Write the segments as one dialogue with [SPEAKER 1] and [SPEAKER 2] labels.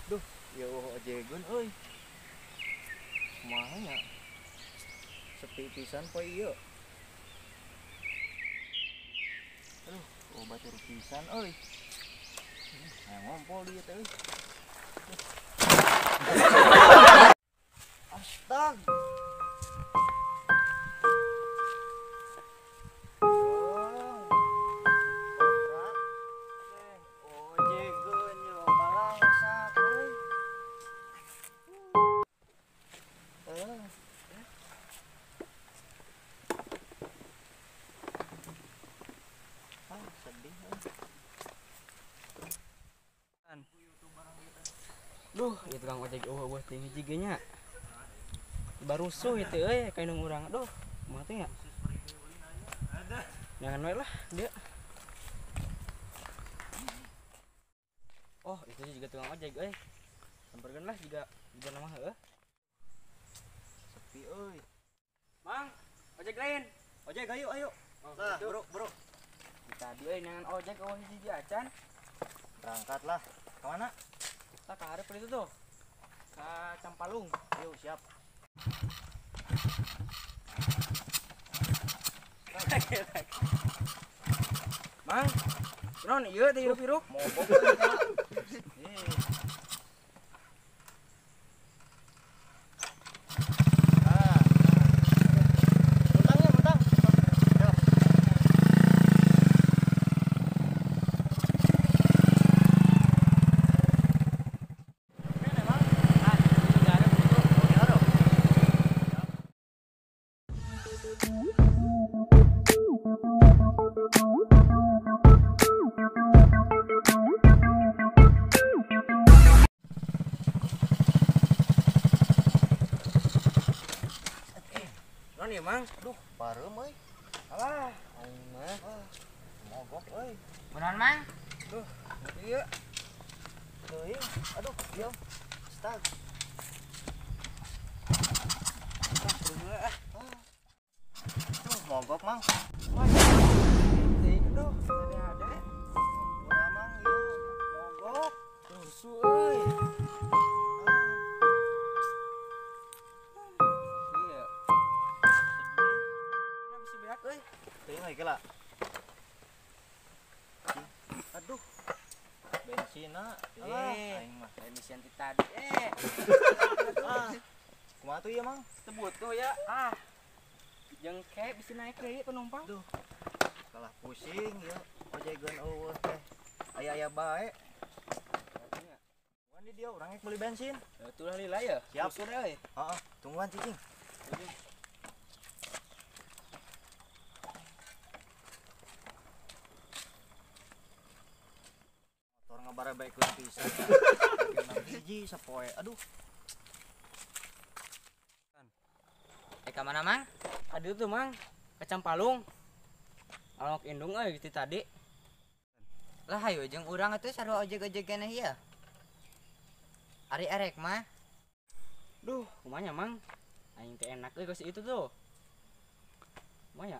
[SPEAKER 1] Duh, ya ojegun euy. Kumaha nya? Sepi pisan poe ieu. Aduh, oh batur pisan euy. Hayang ngompol dieu teh euy. Astag.
[SPEAKER 2] Duh, ieu tukang ojek eueuh teh hiji ge nya. Barusuh ieu teh euy ka indung urang. Aduh, kumaha teh nya? Jangan we lah dia. Oh, itu juga tukang ojek euy. Samperkeun lah juga nama heueuh.
[SPEAKER 1] Sepi euy.
[SPEAKER 2] Mang, ojek lain.
[SPEAKER 1] Ojek ayo ayo. Lah, bro, bro.
[SPEAKER 2] Tadi euy neangan ojek eueuh hiji acan.
[SPEAKER 1] Berangkatlah. Ke mana?
[SPEAKER 2] Kita ke hareup itu tuh. Ke Campalung.
[SPEAKER 1] Yuk, siap.
[SPEAKER 2] Mang, kunaon ieu teh hirup-hirup?
[SPEAKER 1] Mogok. Ah. Utangnya, utang. Yo.
[SPEAKER 2] Naon ya, Mang?
[SPEAKER 1] Aduh, pareum euy.
[SPEAKER 2] Alah, aing mah
[SPEAKER 1] mogok euy.
[SPEAKER 2] Kunaon, Mang? Duh, ieu.
[SPEAKER 1] Teuing. Aduh, ieu. Stag. Ah. Tuh, mogok, Mang.
[SPEAKER 2] Wah, teuing aduh, ada-ada.
[SPEAKER 1] Kunaon, Mang, ieu mogok.
[SPEAKER 2] Rusuh euy.
[SPEAKER 1] Euy. Aduh. Bensinna. Aing mah
[SPEAKER 2] emisian ti tadi.
[SPEAKER 1] Ah. Kumaha tuh ieu, Mang?
[SPEAKER 2] Teu butuh ya. Ah. Jeung ke bisi naik deui penumpang.
[SPEAKER 1] Duh. Kalah pusing ieu ojegeun eueuh teh. Aya-aya bae. Tungguan di dia urang rek meuli bensin.
[SPEAKER 2] Atuh lah lila ya.
[SPEAKER 1] Siap.
[SPEAKER 2] Rusuh euy.
[SPEAKER 1] Heeh, tungguan cicing. Ngabarebaikeun pisan. Hiji sapoe. Aduh.
[SPEAKER 2] Ka mana, Mang? Tadi tuh, Mang, ke Campalung. Alok indung euy gitu tadi.
[SPEAKER 3] Lah hayu jeung urang atuh sarua ojek-ojek keneh ieu. Ari erek mah.
[SPEAKER 2] Duh, kumaha Mang? Aing teh enak euy kos itu tuh. Kumaha?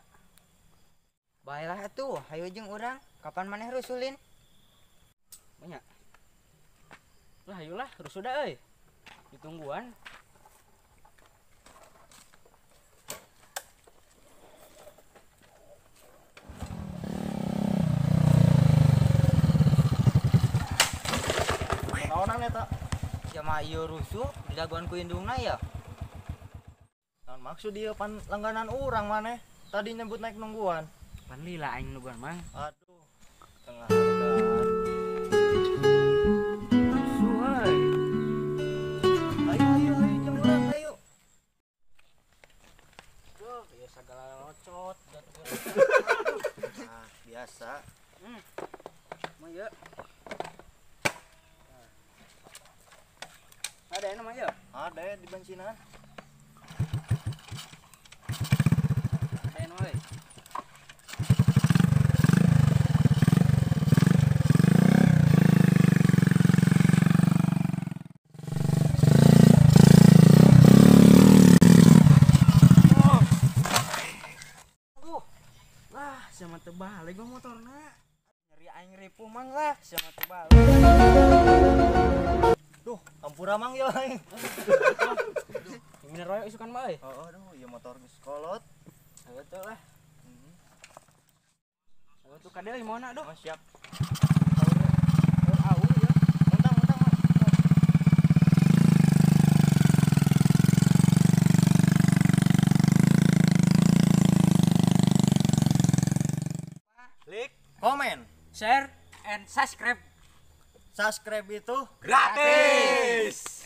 [SPEAKER 3] Baelah atuh, hayu jeung urang. Kapan maneh rusulin?
[SPEAKER 2] Banyak. Lah ayolah, rusuh dah euy. Ditungguan.
[SPEAKER 1] Naonan eta?
[SPEAKER 3] Jamaah ieu rusuh didagoan ku indungna ya.
[SPEAKER 1] Naon maksud ieu pan langganan urang maneh? Tadi nyebut naik nungguan.
[SPEAKER 2] Pan lila aing nungguan, Mang.
[SPEAKER 1] Aduh, tengah harga.
[SPEAKER 2] Segala locot.
[SPEAKER 1] Nah, biasa.
[SPEAKER 2] Mau ya? Ada yang namanya?
[SPEAKER 1] Ada di bensinan.
[SPEAKER 2] Ada yang namanya? Sama terbalik gua motorna. Nyeri aing ripuh, Mang lah, sama terbalik.
[SPEAKER 1] Duh, ampura Mang ya aing.
[SPEAKER 2] Bener wae isukan mah euy.
[SPEAKER 1] Oh, aduh, ieu motor geus kolot.
[SPEAKER 2] Ayo tuh lah. Ayo tuh kadel gimana duh?
[SPEAKER 1] Oh, siap.
[SPEAKER 2] Au ya.
[SPEAKER 1] Muntah, muntah, Mang. Like, komen,
[SPEAKER 2] share, and subscribe.
[SPEAKER 1] Subscribe itu
[SPEAKER 4] gratis.